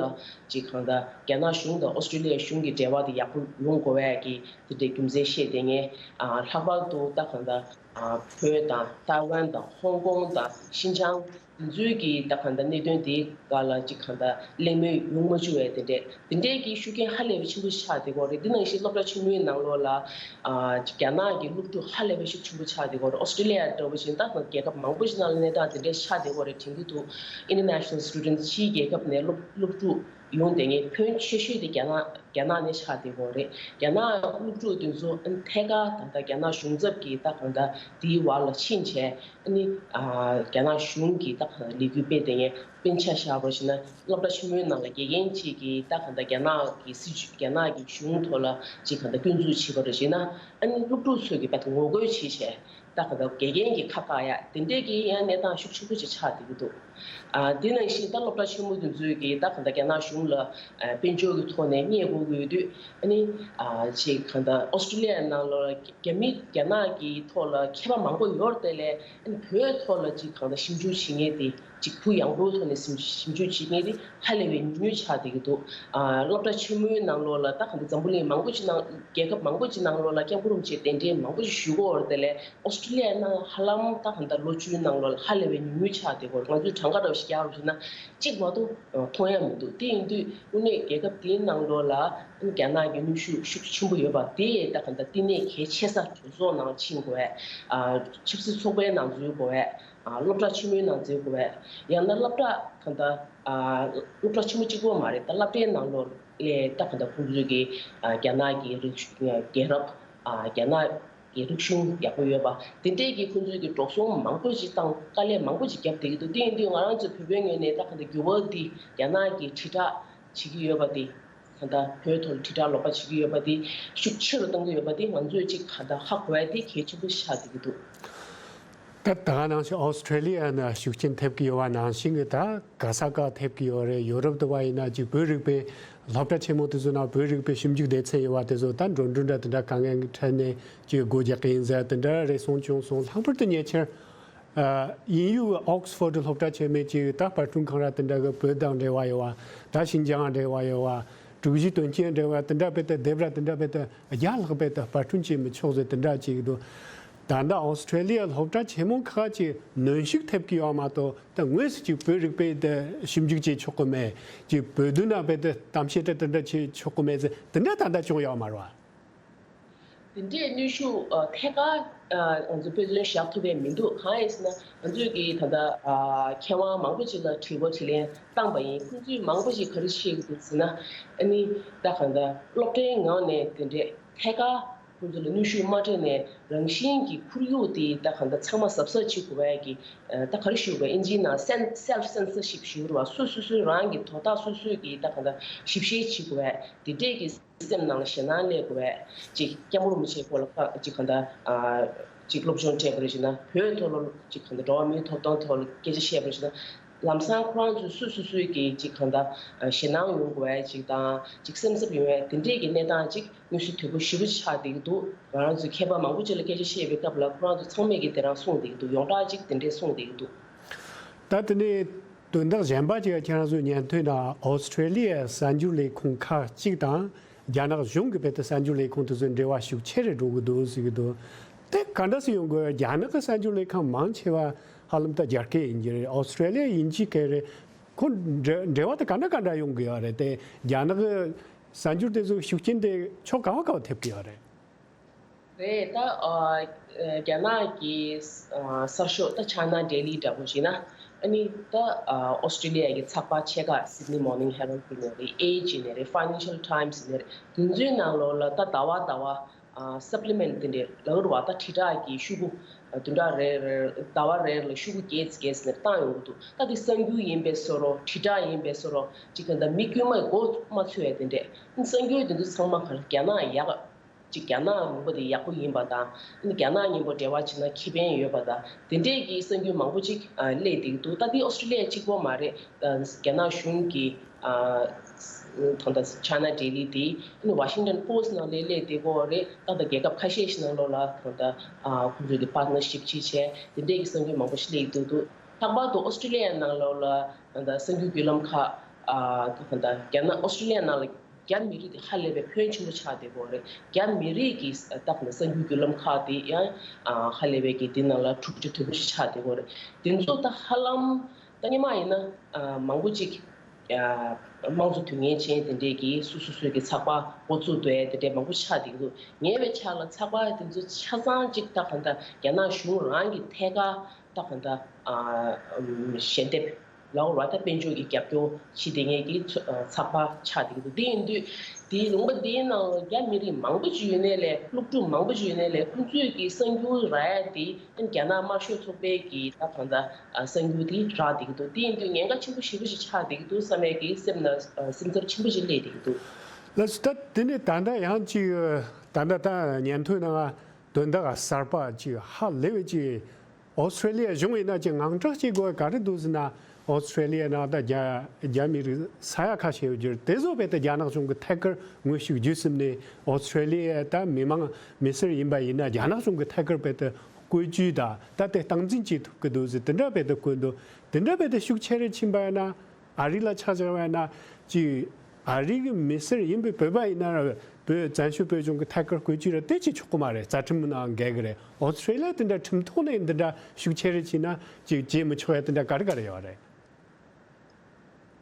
ཅིག་ག་ད་རྒྱ་ནག་གཞུང་དང་ཨོ་སི་ཀྲི་ལི་ཡ་གཞུང་གི་འབྲེལ་བ་དེ་ཡག་པོ་ཡོང་དགོས་པའི་གི་དེ་འདྲའི་རྒྱུ་མཚན་བཤད་བསྡད་མཁན། ཨ་ལྷག་པར་དུ་ད་ག་ད་ཨ་བོད་དང་ཐའེ་ཝན་དང་ཧོང་ཀོང་དང་ཤིན་ཅང་དེ་ཚོའི་གི་ད་ག་ད་གནད་དོན་དེ་ག་ལ་ཅིག་ག་ད་གླེང་མོལ་ཡོང་མ་བཅུག་པའི་དེ་འདྲས། དེ་འདྲའི་གི་ཤུགས་རྐྱེན་ཧ་ལས་པའི་ཆེན་པོ་ཆགས་བསྡད་ཀྱི་ཡོད་རེད། འདི་ནང་བཞིན་སློབ་གྲྭ་ཆེན་མོའི་ནང་ལོགས་ལ་ཨ་རྒྱ་ནག་གི་སློབ་ཕྲུག་ཧ་ལས་པའི་ཤུགས་ཆེན་པོ་ཆགས་བསྡད་ཀྱི་ཡོད་རེད། ཨོ་སི་ཀྲི་ལི་ཡ་འདྲ་བོ་ཞིག་ད་རྒྱལ་ཁབ་མང་པོ་ཞིག་ནང་ལ་གནས་སྟངས་དེ་འདྲའི་ཆགས་བསྡད་ཀྱི་ཡོད་རེད་དྲན་གྱི་འདུག International students ཕྱིའི་རྒྱལ་ཁབ་ནས་སློབ་སློབ་ཕྲུག་ཡོང་བསྡད་མཁན་ཕོན་ཆེ་ཤོས་དེ་རྒྱ་ནག་རྒྱ་ནག་ནས་ཆགས་བསྡད་ཀྱི་ཡོད་རེད། རྒྱ་ནག་སློབ་ཕྲུག་དེ་ཚོ་ཐད་ཀར་ད་ལྟ་རྒྱ་ནག་གཞུང་ཚབ་ཀྱི་ད་གང་ལྟར་དེའི་བར་ལ་ཕྱིན་བྱས། ཨ་ནི་ཨ་རྒྱ་ནག་གཞུང་གིས་ད་གང་ལྟར་ལས་འགུལ་སྤེལ་བསྡད་མཁན། དཔེར་ཆ་བཞག་པ་ཞིག་ན་སློབ་གྲྭ་ཆེན་མོའི་ནང་ལ་དགེ་རྒན་གཅིག་གིས་ད་གང་ལྟར་རྒྱ་ནག་གི་སྲིད་བྱུས་རྒྱ་ནག་གི་གཞུང་ཐོག་ལ་ཅིག་གང་ལྟར་སྐྱོན་འཛུགས་བྱས་པ་རེད་ཅེ་ན། ཨ་ནི་སློབ་ཕྲུག་ཚོས་ཀྱིས་ད་ངོ་རྒོལ་བྱས་བྱས་ད་གང་ལྟར་དགེ་རྒན་གྱི་ཁ་བཀག་ཡ་དེ་འདྲས་ཀྱི་ཡང་གནས་སྟངས་ཤུགས་ཆེན་པོ་ཅིག་ཆགས་བསྡད་ཀྱི་འདུག་ཨ་དེ་ནང་བཞིན་ད་སློབ་གྲྭ་ཆེན་མོ་དེ་ཚོས་ཀྱིས་ད་གང་ལྟར་རྒྱ་ནག་གཞུང་ལ་ཨ་དཔལ་འབྱོར་གྱི་ཐོག་ནས་བརྙས་དགོས་ཀྱི་ཡོད་དུས། ཨ་ནི་ཨ་ཅིག་གང་ལྟར་ཨོ་སི་ཀྲི་ལི་ཡའི་ནང་ལ་རྒྱ་མི་རྒྱ་ནག་གི་ཐོག་ལ་མཁས་པ་མང་པོ་ཡོད་རེད་དེ་ལས། ཨ་ནི་བོད་ཐོག་ལ་ཅིག་གང་ལྟར་ཞིབ་འཇུག་བྱེད་མཁན་དེ་ཅིག་གུ་ཡངས་པོའི་ཐོག་ནས་ཞིབ་ཞིབ་འཇུག་བྱེད་མཁན་དེ་ཧ་ལས་པའི་ཉུང་ཉུང་ཆགས་བསྡད་ཀྱི་འདུག་ཨ་སློབ་གྲྭ་ཆེན་མོའི་ནང་ལོགས་ལ་ད་གང་ལྟར་འཛམ་བུ་གླིང་མང་པོ་ཅིག་ནང་རྒྱལ་ཁབ་མང་པོ་ཅིག་ནང་ལོགས་ལ་སྐྱབས་མགོན་རིན་པོ་ཆེ་གདན་འདྲེན་མང་པོ་ཅིག་ཞུ་གི་ཡོད་རེད་དེ་ལས། ཨོ་སི་ཀྲི་ལི་ཡའི་ནང་ཧ་ལམ་ད་གང་ལྟར་ལོ་བཅུའི་ནང་ལོགས་ལ་ཧ་ལས་པའི་ཉུང་ཉུང་ཆགས་བསྡད་ཀྱི་ཡོད་རེད། ང་ཚོས་གྲངས་ཀ་འདྲ་བོ་ཞིག་རྒྱག་རོགས་བྱས་ན་གཅིག་མ་གཏོགས་མཐོང་ཡ་མི་འདུག་དེ་ཡིན་དུས་དངོས་གནས་རྒྱལ་ཁབ་དེའི་ནང་ལོགས་ལ་རྒྱ་ནག་གི་ནུས་ཤུགས་ཤུགས་ཆེན་པོ་ཡོད་པ་དེ་ད་གང་ལྟར་བསྟི་གནས་གལ་ཆེ་ས་གྲོས་ཚོགས་ནང་ཕྱིན་དགོས་པས། ཨ་ཆབ་སྲིད་ཚོགས་པའི་ནང་འཛུལ་དགོས་པས། ཨ་སློབ་གྲྭ་ཆེན་མོའི་ནང་འཛུལ་དགོས་པས། ཡང་ན་སློབ་གྲྭ་གང་ལྟར་ཨ་སློབ་གྲྭ་ཆེན་མོ་གཅིག་པོ་མ་རེད། ད་སློབ་གྲྭའི་ནང་ལོགས་ལ་ད་གང་ལྟར་ཁོང་ཚོས་ཀྱི་ཨ་རྒྱ་ནག་གི་རིག་གཞུང་རྒྱལ་རབས། ཨ་རྒྱ་ནག་གི་རིག་གཞུང་ཡག་པོ་ཡོད་པ་དེ་འདྲས་ཀྱི་ཁོང་ཚོས་ཀྱི་འགྲོ་སོང་མང་པོ་ཞིག་བཏང་། དཀའ་ལས་མང་པོ་ཞིག་བརྒྱབ་བསྡད་ཀྱི་འདུག་དེ་ཡིན་དུས་ང་རང་ཚོ་བོད་པའི་ངོས་ནས་ད་གང་ལྟར་འགྱུར་བ་འདི་རྒྱ་ནག་གིས་དྲིལ་བསྒྲགས་བྱེད་ཀྱི་ཡོད་པ་དེ། ད་ལྟ་བོད་ཐོག་ལ་དྲིལ་བསྒྲགས་ལོག་པ་བྱེད་ཀྱི་ཡོད་པ་དེ་ཤུགས་ཆེ་རུ་གཏོང་གི་ཡོད་པ་དེ་ང་ཚོས་ཅིག་ག་ད་ཧ་གོ་ཡ་དེ་གལ་ཆེན་པོ་ཆགས་བསྡད་ཀྱི་འདུག་ད་ད་ག་ནང་བཞིན་ཨོ་སི་ཀྲི་ལི་ཡ་ནས་ཤུགས་རྐྱེན་ཐེབས་ཀྱི་ཡོད་པ་ནང་བཞིན་གྱི་ད་ག་ས་ག་ཐེབས་ཀྱི་ཡོད་རེད། ཡོ་རོབ་དུ་བ་ཡིན་ན་ཅིག་བོད་རིག་པའི་སློབ་གྲྭ་ཆེན་མོ་དེ་ཚོ་ནང་བོད་རིག་པའི་ཞིབ་འཇུག་སྡེ་ཚན་ཡོད་པ་དེ་ཚོ་ད་འགྲོ་གྲོན་འདྲ་དེ་འདྲ་དཀའ་ངལ་འཕྲད་ནས་ཅིག་སྒོ་རྒྱག་གི་ཡིན་ཟེར་དེ་འདྲ་རེ་ཟུང་བྱུང་སོང་། ལྷག་པར་དུ་ཉེ་ཆར། ཨ་དབྱིན་ཡུལ་ཨོག་སི་ཕོར་ཌི་སློབ་གྲྭ་ཆེན་མོའི་ཅིག་ད་དཔར་སྐྲུན་ཁང་ར་དེ་འདྲ་གི་བོད་དང་འབྲེལ་བ་ཡོད་པ། ད་ཤིན་ཅང་འབྲེལ་བ་ཡོད་པ། དྲུག་བཞི་དོན་རྐྱེན་འབྲེལ་བ་དེ་འདྲ་བེད་དེ་སྡེབ་ར་དེ་འདྲ་བེད་དེ་བརྒྱ་ལྷག་བེད་དེ་དཔར་སྐྲུན་བྱེད་མི་ཆོག་ཟེར་དེ་འདྲ་ཅིག་འདུག་ད་ལྟ་ཨོ་སི་ཀྲི་ལི་ཡ་སློབ་གྲྭ་ཆེན་མོ་ཁག་ཅིག་གནོན་ཤུགས་ཐེབས་ཀྱི་ཡོད་མ་གཏོགས། ད་དངོས་སུ་ཅིག་བོད་རིག་པའི་དེ་ཞིབ་འཇུག་བྱེད་ཆོག་གི་མེད། ཅིག་བོད་དོན་ནང་བེད་དེ་གཏམ་བཤད་དེ་དེ་འདྲ་བྱེད་ཆོག་གི་མེད་ཟེར་དེ་འདྲ་ད་ལྟ་བྱུང་ཡོད་མ་རེད་བ། དེ་འདྲའི་གནོན་ཤུགས་ཨ་ཐད་ཀར་ཨ་ང་ཚོས་དཔེ་མཚོན་བཞག་ཐུབ་པ་མི་འདུག་གང་ཡིན་ཟེར་ན། ང་ཚོས་ཀྱིས་ད་ལྟ་ཨ་མཁས་དབང་མང་པོ་ཅིག་ལ་དྲི་བ་དྲིས་ལན་བཏང་པ་ཡིན། ཁོང་ཚོས་མང་པོ་ཞིག་ག་རེ་བཤད་ཀྱི་འདུག་ཟེར་ན། ཨ་ནི་ད་གང་ལྟར་སློབ་གྲྭའི་ངང་ནས་དེ་འདྲས་ཐད་ཀར་ཁོང་ཚོ་ལ་གནོན་ཤུགས་མ་སྤྲད་ནས་རང་བཞིན་གྱི་ཁོར་ཡུག་དེ་ད་གང་ལྟར་ཚང་མ་གཟབ་གཟབ་བྱེད་དགོས་པའི་གི་ཨ་ད་ག་རེ་ཞུ་དགོས། ཨིན་ཇིའི་ནང་སེལ་སེལ་ཕི་སེན་སར་ཤིབ་ཞུ་རུ་བ། སོ་སོ་སོའི་རང་གི་དོ་བདག་སོ་སོས་ཀྱིས་ད་གང་ལྟར་ཞིབ་བཤེར་བྱེད་དགོས་པའི་དེ་འདྲས་ཀྱི་སེམས་ནང་ལ་ཞེད་སྣང་སླེབས་དགོས་པས། ཅིག་སྐྱབས་མགོན་རིན་པོ་ཆེའི་སྐོར་ལ་ཁ་ཅིག་གང་ལྟར་ཨ་ཅིག་སློབ་སྦྱོང་སྤྲད་པ་རེད་ཅེ་ན། བོད་ཐོག་ལ་ཅིག་གང་ལྟར་འགྲོ་བ་མིའི་ཐོབ་ཐང་ཐོག་ལ་སྐད་ཆ་བཤད་པ་རེད་ཅེ་ན། ལམ་སང་ཁོ་རང་ཚོས་སོ་སོ་སོས་ཀྱིས་ཅིག་གང་ལྟར་ཨ་ཞེད་སྣང་ཡོང་དགོས་པས་ཅིག་དང་། ཅིག་སེམས་འཚབ་ཡོང་བས་དེ་འདྲས་ཀྱི་གནས་སྟངས་ཅིག་དངོས་སུ་དོད་པོ་ཞེ་པོ་ཆགས་བསྡད་ཀྱི་འདུག་ང་རང་ཚོའི་མཁས་པ་མང་པོ་ཅིག་ལ་སྐད་ཆ་བཤད་པའི་སྐབས་ལ་ཁོ་རང་ཚོ་ཚང་མས་ཀྱིས་དེ་རང་གསུངས་བསྡད་ཀྱི་འདུག་ཡོངས་གྲགས་ཅིག་དེ་འདྲས་གསུངས་བསྡད་ཀྱི་འདུག་ད་དེ་ནས་དོན་དག་གཞན་པ་ཅིག་ཁྱེད་རང་ཚོའི་ཉན་ཐོས་ནང་ཨོ་སི་ཀྲི་ལི་ཡའི་གསར་འགྱུར་ལས་ཁུངས་ཁག་ཅིག་དང་རྒྱ་ནག་གཞུང་གི་བེད་དེ་གསར་འགྱུར་ལས་ཁུངས་དེ་ཚོའི་འབྲེལ་བ་ཤུགས་ཆེ་རུ་འགྲོ་གི་འདུག་ཟེར་གི་འདུག་དེ་ག་འདྲ་སེ་ཡོང་དགོས། རྒྱ་ནག་གི་གསར་འགྱུར་ལས་ཁང་མང་ཆེ་བ་ཧ་ལམ་ད་རྒྱ་སྐད་ཡིན་གྱི་རེད། ཨོ་སི་ཀྲི་ལི་ཡ་དབྱིན་ཇིའི་སྐད་རེད། ཁོ་འབྲེལ་འབྲེལ་བ་དེ་ག་འདྲ་ག་འདྲ་ཡོང་གི་ཡོད་རེད། དེ་རྒྱ་ནག་གི་གསར་འགྱུར་དེ་ཚོའི་ཤུགས་རྐྱེན་དེ་ཕྱོགས་ག་བ་ག་བ་ཐེབས་ཀྱི་ཡོད་རེད། རེད། ད་ཨ་རྒྱ་ནག་གི་ཨ་གསར་ཤོག་ད་ཆ་ན་ཌེ་ལི་འདྲ་པོ་ཞིག་ན། ཨ་ནི་ད་ཨ་ཨོ་སི་ཀྲི་ལི་ཡ་གི་ཚགས་པར་ཆེ་ཁག་Sydney Morning Herald ཡིན་ནའི་རེད། Age ཡིན་ནའི་རེད། Financial Times ཡིན་ནའི་རེད། དེ་ཚོའི་ནང་ལོགས་ལ་ད་ཟླ་བ་ཟླ་བ་ ཨ་སབ་ལི་མེན་ཊི་དེ་འདྲའི་ལབ་རེད་བ། ད་དྲིལ་བསྒྲགས་ཀྱི་ཤོག་གུ་ཨ་བདུན་ཕྲག་རེ་རེ་ཟླ་བ་རེ་རེ་ལ་ཤོག་གུ་བརྒྱད་ཙམ་བརྒྱད་ཙམ་ནས་བཏང་ཡོང་གི་འདུག་ད་དེ་གསར་འགྱུར་ཡིན་པའི་བཟོ་འདྲ། དྲིལ་བསྒྲགས་ཡིན་པའི་བཟོ་འདྲ། ཅིག་ག་ད་མི་དཀྱུས་མ་མགོ་མ་ཚོས་ཡ་དེ་འདྲས། གསར་འགྱུར་དེ་ཚོ་ཚང་མ་ག་ལ་རྒྱ་ནག་ཡག་ཅིག་རྒྱ་ནག་མི་འབོར་དེ་ཡག་པོ་ཡིན་པ་དང་། རྒྱ་ནག་མཉམ་པོ་འབྲེལ་བ་བྱས་ན་ཁེ་ཕན་ཡོད་པ་དང་། དེ་འདྲས་ཀྱི་གསར་འགྱུར་མང་པོ་ཅིག་ཨ་སླེབས་བསྡད་ཀྱི་འདུག་ད་དེ་ཨོ་སི་ཀྲི་ལི་ཡ་གཅིག་པོ་མ་རེད། ཨ་རྒྱ་ནག་གཞུང་གི་ཨ་ད་ལྟ་ཆའི་ན་ཌེ་ལི་དེ། ཨ་ནི་ཝ་ཤིང་ཊོན་པོ་སི་ཊི་ནང་ལ་སླེབས་བསྡད་ཀྱི་ཡོད་རེད། ད་ལྟ་རྒྱལ་ཁབ་ཁ་ཤས་ཤིག་ནང་ལོགས་ལ་ད་ལྟ་ཨ་ཁོང་ཚོས་ཀྱི་པར་ཊི་ནར་ཤིབ་ཅིག་བྱས། དེ་འདྲས་ཀྱི་གསར་འགྱུར་མང་པོ་ཞིག་སླེབས་ཀྱི་འདུག་ལྷག་པར་དུ་ཨོ་སི་ཀྲི་ལི་ཡ་ནང་ལོགས་ལ་ད་ལྟ་གསར་འགྱུར་བརྒྱུད་ལམ་ཁག་ཨ་ད་ད་རྒྱ་ནག་ཨོ་སི་ཀྲི་ལི་ཡ་ནང་ལ་རྒྱ་མི་རིགས་དེ་ཧ་ལས་པའི་ཕོན་ཆེན་པོ་ཆགས་བསྡད་ཀྱི་ཡོད་རེད། རྒྱ་མི་རིགས་ཀྱི་ད་ད་གསར་འགྱུར་བརྒྱུད་ལམ་ཁག་དེ་ཡང་ཨ་ཧ་ལས་པའི་གི་དེ་ནང་ལ་གྲུབ་ཆ་དོད་པོ་ཞིག་ཆགས་བསྡད་ཀྱི་ཡོད་རེད། དེ་ཚོ་ད་ཧ་ལམ་ད་སྔོན་མ་ཡིན་ན་ཨ་མང་པོ་ཅིག་ཨ་དམངས་གཙོ་དོན་གཉེར་ཅན་དེ་འདྲས་ཀྱིས་སོ་སོ་སོའི་གི་ཚགས་པར་འགོ་བཙུགས་འདུག་ཡ་དེ་འདྲས་མང་པོ་ཆགས་བསྡད་ཀྱི་འདུག་ཉེ་བའི་ཆར་ལ་ཚགས་པར་དེ་ཚོ་ཆ་ཚང་ཅིག་ད་ག་ད་རྒྱ་ནག་གཞུང་རང་གི་ཐད་ཀར་ད་ག་ད་ཨ་ཞལ་འདེབས་ལའོ་ར་ད་དཔལ་འབྱོར་གྱི་རྒྱབ་སྐྱོར་བྱེད་བསྡད་མཁན་གྱི་ཚོ་ཨ་ཚགས་པར་ཆགས་བསྡད་ཀྱི་འདུག་དེ་ཡིན་དུས་དེའི་ལུང་པ་དེའི་ནང་རྒྱ་མི་རིགས་མང་པོ་ཅིག་ཡོད་ནའི་ལས། སློབ་ཕྲུག་མང་པོ་ཅིག་ཡོད་ནའི་ལས། ཁོང་ཚོས་ཀྱི་གསར་འགྱུར་རག་ཡ་དེ་རྒྱ་ནག་དམར་ཤོག་ཚོགས་པའི་གི་ད་གང་ལྟར་གསར་འགྱུར་དེ་རག་བསྡད་ཀྱི་འདུག་དེ་ཡིན་དུས་ཉེན་ཁ་ཆེན་པོ་ཞེ་པོ་ཞིག་ཆགས་བསྡད་ཀྱི་འདུག་བསམ་ཡ་གི་སེམས་ན་སེམས་འཚབ་ཆེན་པོ་ཞིག་སླེབས་བསྡད་ཀྱི་འདུག་ལགས་སོ། ད་དེ་ནས་ད་ལྟ་ཡང་ཅིག་ད་ལྟ་ད་ཉན་ཐོས་ནང་དོན་དག་གསར་པ་ཅིག་ཧ་ལས་པའི་ཅིག་ཨོ་སི་ཀྲི་ལི་ཡ་གཞུང་ཡིན་ན་ཅིག་དངངས་སྐྲག་སྐྱེ་དགོས་པ་ག་རེ་འདུག་ཟེར་ན། ཨོ་སི་ཀྲི་ལི་ཡ་ནང་ད་རྒྱ་རྒྱ་མི་རིགས་ས་ཡ་ཁ་ཤས་ཡོད་རྒྱུ་རེད། དེ་ཚོ་རྦད་དེ་རྒྱ་ནག་གཞུང་གི་ཐད་ཀར་ངོས་ཤུགས་བརྒྱུད་ཟིན་ནས། ཨོ་སི་ཀྲི་ལི་ཡ་ད་མི་མང་མི་སེར་ཡིན་པ་ཡིན་ན་རྒྱ་ནག་གཞུང་གི་ཐད་ཀར་རྦད་དེ་བཀོལ་སྤྱོད་དང་ད་དེ་སྟངས་འཛིན་བྱེད་ཐུབ་ཀྱི་འདུག་ཟེར། དེ་འདྲ་རྦད་དེ་བཀོད་འདུག་དེ་འདྲ་རྦད་དེ་ཤུགས་ཆེ་རུ་ཕྱིན་པ་ཡིན་ན། ཨ་རི་ལ་ཆ་བཞག་པ་ཡིན་ན་ཅིག་ཨ་རི་གི་མི་སེར་ཡིན་པའི་བོད་པ་ཡིན་ན་ར། བོད་བཙན་བྱོལ་བོད་ལྗོངས་ཀྱི་ཐད་ཀར་བཀོལ་སྤྱོད་ར་དེ་བྱེད་ཆོག་གི་མ་རེད། རྩ་ཁྲིམས་ནང་འགལ་གི་རེད། ཨོ་སི་ཀྲི་ལི་ཡ་དེ་འདྲ་ཁྲིམས་ཐོག་ནས་འདི་འདྲ་ཤུགས་ཆེ་རུ་ཕྱིན་ན་ཅིག་བྱེད་མི་ཆོག་ཡ་དེ་འདྲ་ག་རེ་ག་རེ་ཡོད་རེད།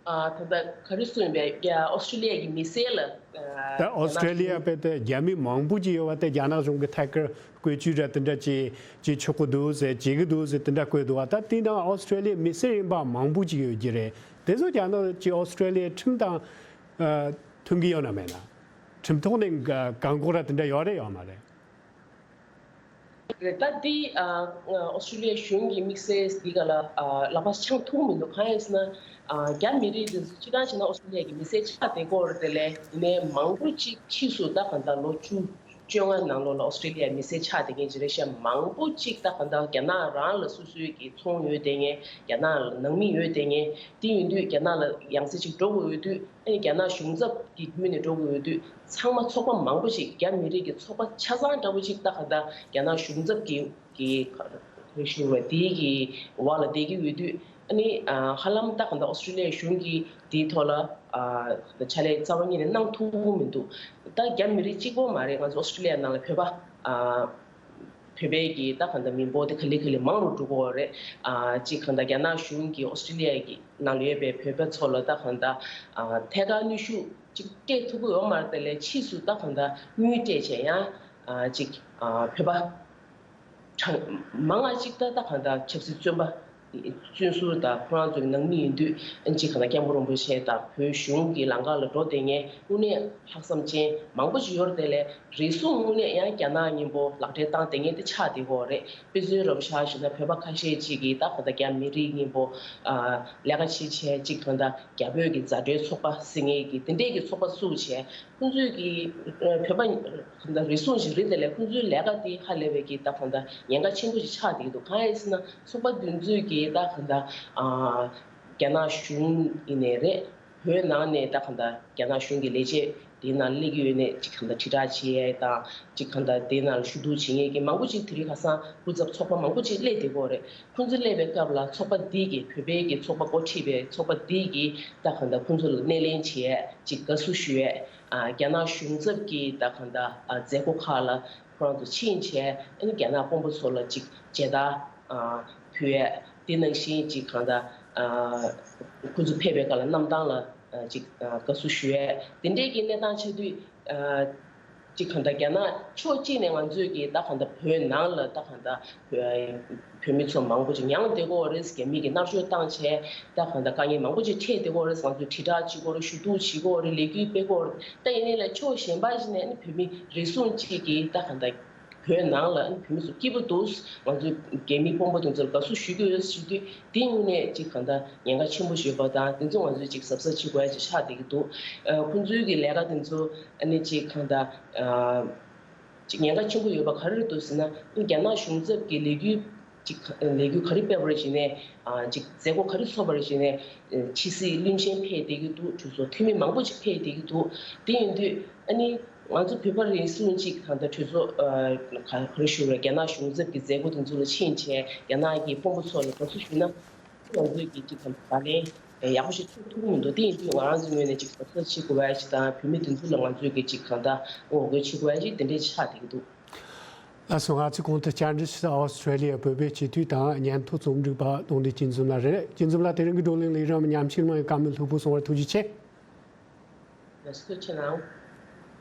ཨ་ད་ལྟ་ག་རེ་གསུངས་པའི་ཨོ་སི་ཀྲི་ལི་ཡ་གི་མི་སེར་ལ་ཨ་ད་ཨོ་སི་ཀྲི་ལི་ཡ་རྦད་དེ་རྒྱ་མི་མང་པོ་ཅིག་ཡོད་པ་དེ་རྒྱ་ནག་གཞུང་གི་ཐད་ཀར་བཀོལ་སྤྱོད་ར་དེ་འདྲ་བྱེད་བྱེད་ཆོག་གི་འདུག་ཟེར། བྱེད་གི་འདུག་ཟེར་དེ་འདྲ་བཀོད་འདུག་བ། ད་དེ་ནང་ཨོ་སི་ཀྲི་ལི་ཡ་མི་སེར་ཡིན་པ་མང་པོ་ཅིག་ཡོད་ཀྱི་རེད། དེ་ཚོ་རྒྱ་ནག་གི་ཨོ་སི་ཀྲི་ལི་ཡའི་ཁྲིམས་དང་ཨ་མཐུན་གྱི་ཡོད་ན་མེད་ན། ཁྲིམས་ཐོག་ནས་བཀག་འགོག་ར་དེ་འདྲ་ཡོད་རེད་ཡོད་མ་རེད། རེད། ད་འདི་ཨ་ཨོ་སི་ཀྲི་ལི་ཡ་གཞུང་གི་དམིགས་བསལ་འདི་ག་ལ་ཨ་ལག་པ་འཆང་ཐུབ་མི་འདུག་གང་ཡིན་ཟེར་ན། ཨ་རྒྱ་མི་རིགས་འདི་ཚོ་སྤྱིར་བཏང་བྱས་ན་ཨོ་སི་ཀྲི་ལི་ཡ་གི་མི་སེར་ཆགས་བསྡད་ཀྱི་ཡོད་རེད། དེ་ལས་དེ་ནས་མང་པོ་ཅིག་ཕྱིས་སུ་ད་གང་ལྟར་ལོ་བཅུ་བཅོ་ལྔ་ནང་ལོགས་ལ་ཨོ་སི་ཀྲི་ལི་ཡ་མི་སེར་ཆགས་བསྡད་མཁན་ཅིག་རེད་ཤག་མང་པོ་ཅིག་ད་གང་ལྟར་རྒྱ་ནག་རང་ལ་སོ་སོའི་གི་ཚོང་ཡོད་བསྡད་མཁན། རྒྱ་ནག་ལ་ནང་མི་ཡོད་བསྡད་མཁན། དེ་ཡིན་དུས་རྒྱ་ནག་ལ་ཡང་སེ་ཅིག་འགྲོ་དགོས་ཡོད་དུས། ཨ་ནི་རྒྱ་ནག་གཞུང་ཚབ་ཀྱི་མདུན་ནས་འགྲོ་དགོས་ཡོད་དུས། ཚང་མ་ཚོགས་པ་མང་པོ་ཞིག་རྒྱ་མི་རིགས་ཀྱི་ཚོགས་པ་ཆ་ཚང་འདྲ་པོ་ཅིག་ད་གང་ལྟར་རྒྱ་ནག་གཞུང་ཚབ་ཀྱི་གི་ག་རེ་ཞུ་བ་དེའི་གི་འོག་ལ་བསྡད་ཀྱི་ཡོད་དུས། ཨ་ནི་ཨ་ཧ་ལམ་ད་གང་ལྟར་ཨོ་སི་ཀྲི་ལི་ཡའི་གཞུང་གིས་དེའི་ཐོག་ལ་ཨ་ཕྱག་ལས་རྩ་བ་ཉིད་ནས་གནང་ཐུབ་ཀྱི་མི་འདུག་ད་རྒྱ་མི་རིགས་གཅིག་པོ་མ་རེད། ང་ཚོ་ཨོ་སི་ཀྲི་ལི་ཡ་ནང་ལ་བོད་པ་ཨ་བོད་པའི་གི་ད་གང་ལྟར་མི་འབོར་དེ་ག་ལེ་ག་ལེ་མང་རུ་འགྲོ་གི་ཡོད་རེད། ཨ་གཅིག་གང་ལྟར་རྒྱ་ནག་གཞུང་གིས་ཨོ་སི་ཀྲི་ལི་ཡ་གི་ནང་ལ་ཡོད་པའི་བོད་པ་ཚོ་ལ་ད་གང་ལྟར་ཨ་ཐད་ཀར་གནོན་ཤུགས་ཅིག་སྤྲད་ཐུབ་ཀྱི་ཡོད་མ་རེད། དེ་ལས་ཕྱིས་སུ་ད་གང་ལྟར་དངུལ་སྤྲད་བྱས་ཡང་ཨ་ཅིག་ཨ་བོད་པ་གྲངས་མང་ང་ཅིག་ད་ད་གང་ལྟར་ཆབ་སྲིད་བཙོན་པ་བཙོན་ཟུར་དང་ཁོ་རང་ཚོ་གི་ནང་མི་ཡིན་དུས། ཨ་ཅིག་གང་ལྟར་སྐྱབས་མགོན་རིན་པོ་ཆེ་དང་བོད་གཞུང་གི་ལམ་ཁ་ལ་འགྲོ་བསྡད་མཁན་དངོས་གནས་ལྷག་བསམ་ཅན་མང་པོ་ཞིག་ཡོད་རེད། དེ་ལས་རེ་ཟུང་དངོས་གནས་ཡང་རྒྱ་ནག་མཉམ་པོ་ལག་འབྲེལ་བཏང་བསྡད་མཁན་དེ་ཆགས་བསྡད་ཀྱི་ཡོད་རེད། དཔེ་མཚོན་རབ་བཞག་ཞུ་ན་བོད་པ་ཁ་ཤས་ཅིག་གིས་ད་གང་ལྟར་རྒྱ་མི་རིགས་མཉམ་པོ་ཨ་ལས་ཀ་བྱེད་བྱས། ཅིག་གང་ལྟར་རྒྱ་བོད་ཀྱི་མཛའ་འབྲེལ་ཚོགས་པ་ཟེར་མཁན་གྱི་དེ་འདྲས་ཀྱི་ཚོགས་པ་བཙུགས་བྱས། ཁོང་ཚོས་ཀྱི་ཨ་བོད་པ་གང་ལྟར་རེ་ཟུང་ཞིག་རེད། དེ་ལས་ཁོང་ཚོའི་ལས་ཀ་དེ་ཧ་ལས་པའི་གི་ད་གང་ལྟར་ཉེན་ཁ་ཆེན་པོ་ཞིག་ཆགས་བསྡད་ཀྱི་འདུག་གང་ཡིན་ཟེར་ན་ཚོགས་པ་དེ་ཚོས་ཀྱི་ད་གང་ལྟར་ཨ་རྒྱ་ནག་གཞུང་ཡིན་ནའི་རེད། བོད་ནང་ནས་ད་གང་ལྟར་རྒྱ་ནག་གཞུང་གི་ལས་བྱེད་དེའི་ནང་སླེབས་ཀྱི་ཡོད་ནས་ཅིག་གང་ལྟར་དྲིལ་བསྒྲགས་བྱེད་ཡས་དང་། ཅིག་གང་ལྟར་དེའི་ནང་ལ་ཞུ་གཏུག་བྱེད་མཁན་གྱི་མང་པོ་ཅིག་དེ་རིང་ཁ་སང་སྐུ་ཚབ་ཚོགས་པ་མང་པོ་ཅིག་སླེབས་བསྡད་ཀྱི་ཡོད་རེད། ཁོང་ཚོ་སླེབས་པའི་སྐབས་ལ་ཚོགས་པ་འདི་གི་བོད་པའི་གི་ཚོགས་པ་འགོ་ཁྲིད་པའི་ཚོགས་པ་འདི་གི་ད་གང་ལྟར་ཁོང་ཚོ་ལ་སྣེ་ལེན་བྱེད་ཡས། ཅིག་དགའ་བསུ་ཞུ་ཡས། ཨ་རྒྱ་ནག་གཞུང་ཚབ་ཀྱི་ད་གང་ལྟར་ཨ་མཛད་སྒོ་ཁག་ལ་ཁོ་རང་ཚོ་ཕྱིན་བྱས། ཨ་ནི་རྒྱ་ནག་དཔོན་པོ་ཚོ་ལ་ཅིག་མཇལ་དར་ཨ་ཕུལ་ཡས། དེ་ནང་བཞིན་ཅིག་གང་ལྟར་ཨ་ཁོ་ཚོ་ཕེབས་པའི་སྐབས་ལ་གནམ་ཐང་ལ་ཨ་ཅིག་ཨ་དགའ་བསུ་ཞུ་ཡས། དེ་འདྲའི་གི་གནས་སྟངས་ཆགས་དུས་ཨ་ ཅིག་གང་ལྟར་རྒྱ་ནག་ཕྱོགས་གཅིག་ནས་ང་ཚོས་ཀྱི་ད་གང་ལྟར་བོད་ནང་ལ་ད་གང་ལྟར་བོད་མི་ཚོ་མང་པོ་ཅིག་མྱངས་བསྡད་ཀྱི་ཡོད་རེད། རྒྱ་མི་གིས་མནར་གཅོད་བཏང་བྱས་ད་གང་ལྟར་དཀའ་ངལ་མང་པོ་ཅིག་འཕྲད་བསྡད་ཀྱི་ཡོད་རེད། ང་ཚོས་དྲིལ་བསྒྲགས་བྱེད་ཀྱི་ཡོད་རེད། ཞུ་གཏུག་བྱེད་ཀྱི་ཡོད་རེད། ལས་འགུལ་སྤེལ་གྱི་ཡོད་རེད། ད་ཡིན་ནའི་ལས་ཕྱོགས་གཞན་པ་ཞིག་ནས་ནི་བོད་མི་རེ་ཟུང་ཅིག་གིས་ད་གང་ལྟར་བོད་ནང་ལ་ནི་བོད་མི་ཚོ་སྐྱིད་པོ་འདུག་ང་ཚོས་རྒྱ་མིའི་དཔོན་པོ་དེ་ཚོར་དགའ་བསུ་ཞུ་གི་ཡོད་ཞུ་དུས། དེའི་ངོས་ནས་ཅིག་གང་ལྟར་ཉེན་ཁ་ཆེན་པོ་ཞིག་ཡོད་པ་དང་། དེ་ཚོ་ང་ཚོས་ཅིག་གཟབ་གཟབ་བྱེད་དགོས་ཡ་ཅིག་ཆགས་བསྡད་ཀྱི་འདུག་ཨ། ཁོང་ཚོའི་གི་ལས་ཀ་དེ་ཚོ་ཨ་ནི་ཅིག་གང་ལྟར་ཨ། ཅིག་ཉེན་ཁ་ཆེན་པོ་ཡོད་པ་ག་རེ་རེད་འདུག་ཟེར་ན། རྒྱ་ནག་གཞུང་ཚབ་ཀྱི་ལས་འགུལ་ཅིག་ལས་འགུལ་ག་རེ་སྤེལ་བ་རེད་བྱས་ནས། ཨ། ཅིག་མཛད་སྒོ་ག་རེ་ཚོགས་པ་རེད་བྱས་ནས། ཨ། ཕྱི་སྲིད་བློན་ཆེན་ཕེབས་བསྡད་ཀྱི་འདུག་གྲོས་ཚོགས་འཐུས་མི་མང་པོ་ཅིག་ཕེབས་བསྡད་ཀྱི་འདུག་དེ་ཡིན་དུས་ཨ་ནི་ང་ཚོ་བོད་པ་རེ་ཟུང་ཅིག་ད་ལྟ་གྲོས་ཚོགས་ཨ་ག་ག་རེ་ཞུ་རེད། རྒྱ་ནག་གཞུང་ཚབ་ཀྱི་མཛད་སྒོ་དེ་ཚོ་ལ་ཕྱིན་བྱས་རྒྱ་ནག་གི་དཔོན་པོ་ཚོ་ལ་དགའ་བསུ་ཞུས་ན། ང་ཚོས་ཀྱི་ཅིག་གང་ལྟར་ལག་ལེན་ཡག་པོ་ཞིག་ཐུབ་ཐུབ་ཀྱི་མི་འདུག་དེ་ཡིན་དུས་ང་རང་ཚོའི་ངོས་ནས་ཅིག་གཟབ་གཟབ་བྱེད་དགོས་པ་ཞིག་དང་། བོད་མི་དེ་ཚོ་ལ་ང་ཚོས་ཀྱི་ཅིག་གང་ལྟར་ངོ་རྒོལ་བྱེད་དགོས་པ་ཞིག་དེ་འདྲས་ཆགས་བསྡད་ཀྱི་འདུག་ལགས་སོ། ང་ཚོས་གོང་དུ་བཅར་འདྲི་ཞུས་ཨོ་སི་ཀྲེ་ལི་ཡའི་བོད་པའི་སྤྱི་འཐུས་དང་ཉིས་ཐོག་རྩོམ་སྒྲིག་པ་གདོང་འདྲེ་སྐྱིད་འཛོམས་ལགས་རེད། སྐྱིད་འཛོམས་ལགས། དེ་རིང་གི་བགྲོ་གླེང་ལ་ཡི་རངས་ཉམས་ཞིབ་གནང་བའི་བཀའ་མོལ་ལྷུག་པོ་གསུང་བར་ཐུགས་རྗེ་ཆེ། ལགས་སོ། ཐུགས་རྗེ་གནང་།